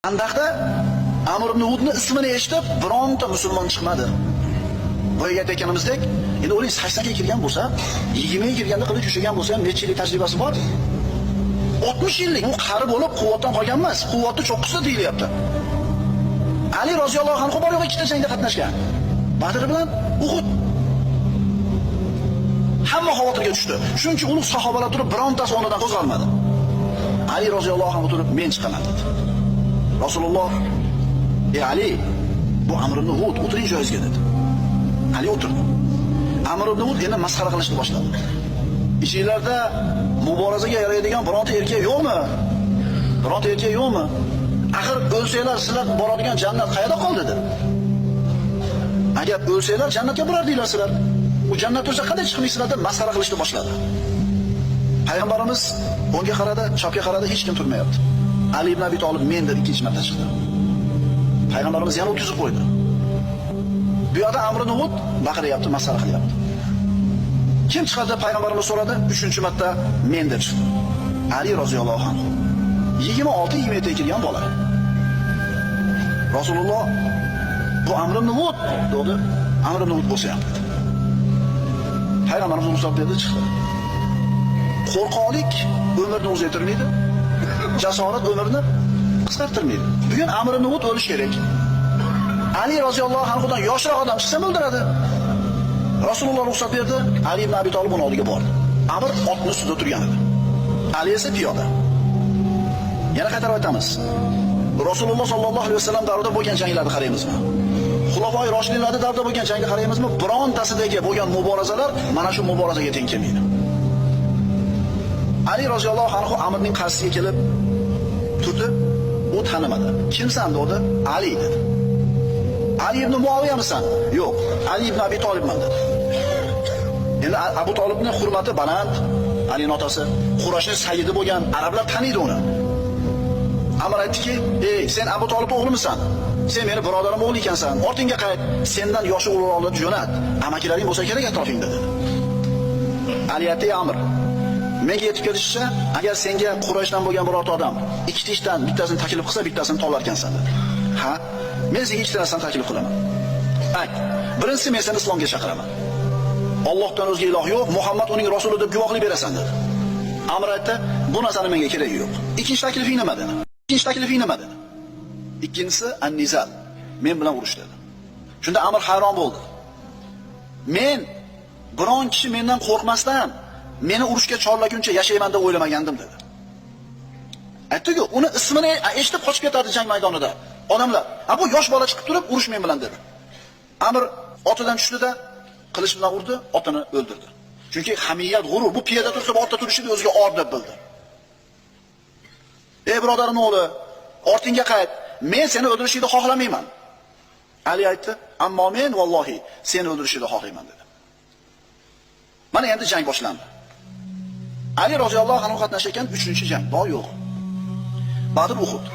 Handaqda Amr ibn Udni ismini eshitib, bironta musulmon chiqmadi. Boyaga aytganimizdek, endi o'ylang 80 ga kirgan bo'lsa, 20 ga kirganda qilich ushlagan bo'lsa ham necha yillik tajribasi bor? 60 yillik. U qari bo'lib quvvatdan qolgan emas, quvvatni cho'qqisida deyilyapti. Ali roziyallohu anhu bor yo'q ikkita jangda qatnashgan. Badr bilan Uhud. Hamma xavotirga tushdi. Shuncha ulug' sahobalar turib birontasi o'rnidan qo'zg'almadi. Ali roziyallohu anhu turib men chiqaman dedi. Rasululloh: "Ey Ali, bu Amr ibn Hud, o'tiring joyingizga" dedi. Ali o'tirdi. Amr ibn Hud endi masxara qilishni boshladi. Ichinglarda muborazaga yaraydigan bironta erkak yo'qmi? Bironta erkak yo'qmi? Axir o'lsanglar sizlar boradigan jannat qayerda qoldi dedi. Agar o'lsanglar jannatga borardinglar sizlar. U jannat tursa qanday chiqmaysizlar deb masxara qilishni boshladi. Payg'ambarimiz o'ngga qaradi, chapga qaradi, hech kim turmayapti. Ali ibn Abi Tolib men deb ikkinchi marta chiqdi. Payg'ambarimiz yana o'tkazib qo'ydi. Bu yoqda Amr ibn Hud baqiryapti, masxara qilyapti. Kim chiqadi payg'ambarimiz so'radi, 3-marta men deb chiqdi. Ali roziyallohu anhu. 26-27 ga kirgan bola. Rasululloh bu Amr ibn Hud dedi. Amr ibn Hud bo'lsa ham dedi. Payg'ambarimiz ruxsat berdi, chiqdi. Qo'rqoqlik umrni uzaytirmaydi. Jasorat umrni qisqartirmaydi. Bugun Amr ibn Hud o'lish kerak. Ali roziyallohu anhudan yoshroq odam chiqsa o'ldiradi. Rasululloh ruxsat berdi, Ali ibn Abi Tolib uni oldiga bordi. Amr otning ustida turgan edi. Ali esa piyoda. Yana qaytarib aytamiz. Rasululloh sollallohu alayhi vasallam davrida bo'lgan janglarni qaraymizmi? Xulafoi Roshidinlarning davrida bo'lgan jangni qaraymizmi? Birontasidagi bo'lgan muborazalar mana shu muborazaga teng kelmaydi. Ali roziyallohu anhu Amrning qarshisiga kelib turdi, u tanimadi. Kimsan dedi? Ali dedi. Ali ibn Muaviyamisan? Yo'q, Ali ibn Abi Tolibman dedi. Endi Abu Tolibning hurmati baland, Alining otasi, Qurayshning sayyidi bo'lgan, arablar taniydi uni. Amr aytdiki, "Ey, sen Abu Tolib o'g'limisan? Sen meni birodarim o'g'li ekansan. Ortingga qayt, sendan yoshi ulug'roqni jo'nat. Amakilaring bo'lsa kerak atrofingda" dedi. Ali aytdi, "Amr, menga yetib kelishicha, agar senga Qurayshdan bo'lgan birorta odam ikkita ishdan bittasini taklif qilsa, bittasini tanlarkansan" dedi. Ha, men senga ikkita narsani taklif qilaman. Ayt. Birinchisi, men seni islomga chaqiraman. Allohdan o'zga iloh yo'q, Muhammad uning rasuli deb guvohlik berasan dedi. Amr aytdi, bu narsani menga keragi yo'q. Ikkinchi taklifing nima dedi? Ikkinchi taklifing nima dedi? Ikkinchisi an-nizal. Men bilan urush dedi. Shunda Amr hayron bo'ldi. Men biron kishi mendan qo'rqmasdan meni urushga chorlaguncha yashayman deb o'ylamagandim dedi. Aytdi-ku, uni ismini eshitib qochib ketadi jang maydonida. Odamlar, "Ha bu yosh bola chiqib turib urush men bilan" dedi. Amr otidan tushdida qilich bilan urdi, otini o'ldirdi. Chunki hamiyat, g'urur, bu piyoda tursa, bu otda turishini o'ziga or deb bildi. Ey birodarim o'g'li, ortingga qayt. Men seni o'ldirishingni xohlamayman. Ali aytdi, ammo men vallohi seni o'ldirishingni xohlayman dedi. Mana endi jang boshlandi. Ali roziyallohu anhu qatnashgan 3-jang, bor yo'q. Badr, Uhud.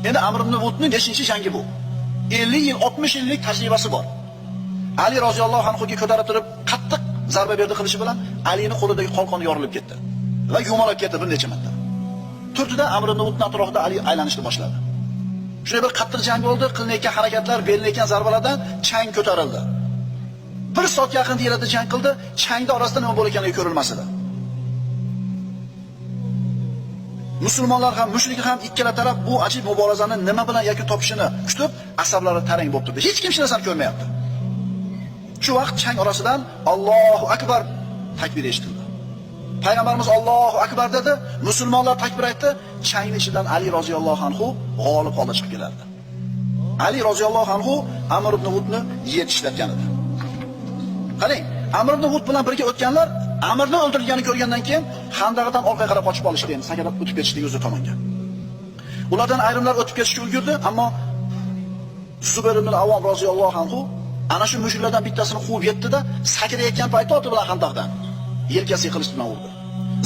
Endi Amr ibn Vudning nechinchi jangi bu? 50 yil, 60 yillik tajribasi bor. Ali roziyallohu anhuga ko'tarib turib qattiq zarba berdi qilishi bilan Alining qo'lidagi qalqon yorilib ketdi va yumalab ketdi bir necha marta. Turtida Amr ibn Vudning atrofida Ali aylanishni boshladi. Shunday bir qattiq jang bo'ldi, qilinayotgan harakatlar, berilayotgan zarbalardan chang ko'tarildi. Bir soat yaqin yerda jang qildi, changda orasida nima bo'layotganligi ko'rilmas edi. Musulmonlar ham, mushrik ham ikkala taraf bu ajib muborazani nima bilan yakun topishini kutib, asablari tarang bo'lib turdi. Hech kim hech narsani ko'rmayapti. Shu vaqt chang orasidan Allohu akbar takbir eshitildi. Payg'ambarimiz Allohu akbar dedi, musulmonlar takbir aytdi, changning ichidan Ali roziyallohu anhu g'olib holda chiqib kelardi. Ali roziyallohu anhu Amr ibn Hudni yer tishlatgan edi. Qarang, Amr ibn Hud bilan birga o'tganlar Amrni o'ldirilganini ko'rgandan keyin xandaqdan orqaga qarab qochib olishdi, endi sakrab o'tib ketishdi o'zi tomonga. Ulardan ayrimlar o'tib ketishga ulgurdi, ammo Zubayr ibn Avvom roziyallohu anhu ana shu mushriklardan bittasini quvib yetdi-da, sakrayotgan paytda oti bilan xandaqdan yelkasiga qilich bilan urdi.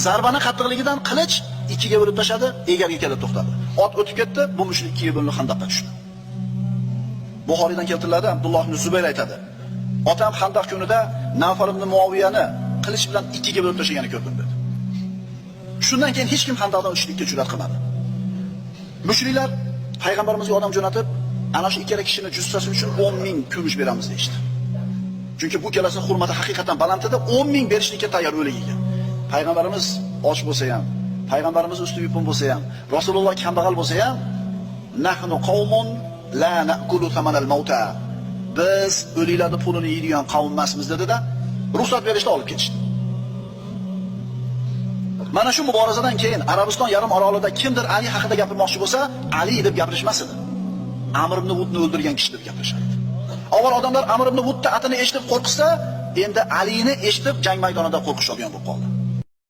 Zarbani qattiqligidan qilich ikkiga bo'lib tashadi, egarga kelib to'xtadi. Ot o'tib ketdi, bu mushrik ikkiga bo'linib xandaqqa tushdi. Buxoriydan keltiriladi, Abdulloh ibn Zubayr aytadi. Otam xandaq kunida Navfal ibn Muaviyani qilich bilan ikkiga bo'lib tashlaganini ko'rdim dedi. Shundan keyin hech kim xandaqdan o'tishlikka jur'at qilmadi. Mushriklar Payg'ambarimizga odam jo'natib, ana shu ikkala kishini jussasi uchun 10 ming kumush beramiz deyishdi. Chunki bu ikkalasini hurmati haqiqatan baland edi, 10 ming berishlikka tayyor o'ligiga. Payg'ambarimiz och bo'lsa ham, payg'ambarimiz usti yupun bo'lsa ham, Rasululloh kambag'al bo'lsa ham, nahnu qavmun la na'kulu thamanal mauta. Biz o'liklarning pulini yeydigan qavm emasmiz dedi-da, ruxsat berishda olib ketishdi. Mana shu muborazadan keyin Arabiston yarim orolida kimdir Ali haqida gapirmoqchi bo'lsa, Ali deb gapirishmas edi. Amr ibn Vudni o'ldirgan kishi deb gapirishardi. Avval odamlar Amr ibn Vudni atini eshitib qo'rqsa, endi Alini eshitib jang maydonida qo'rqishadigan bo'lib qoldi.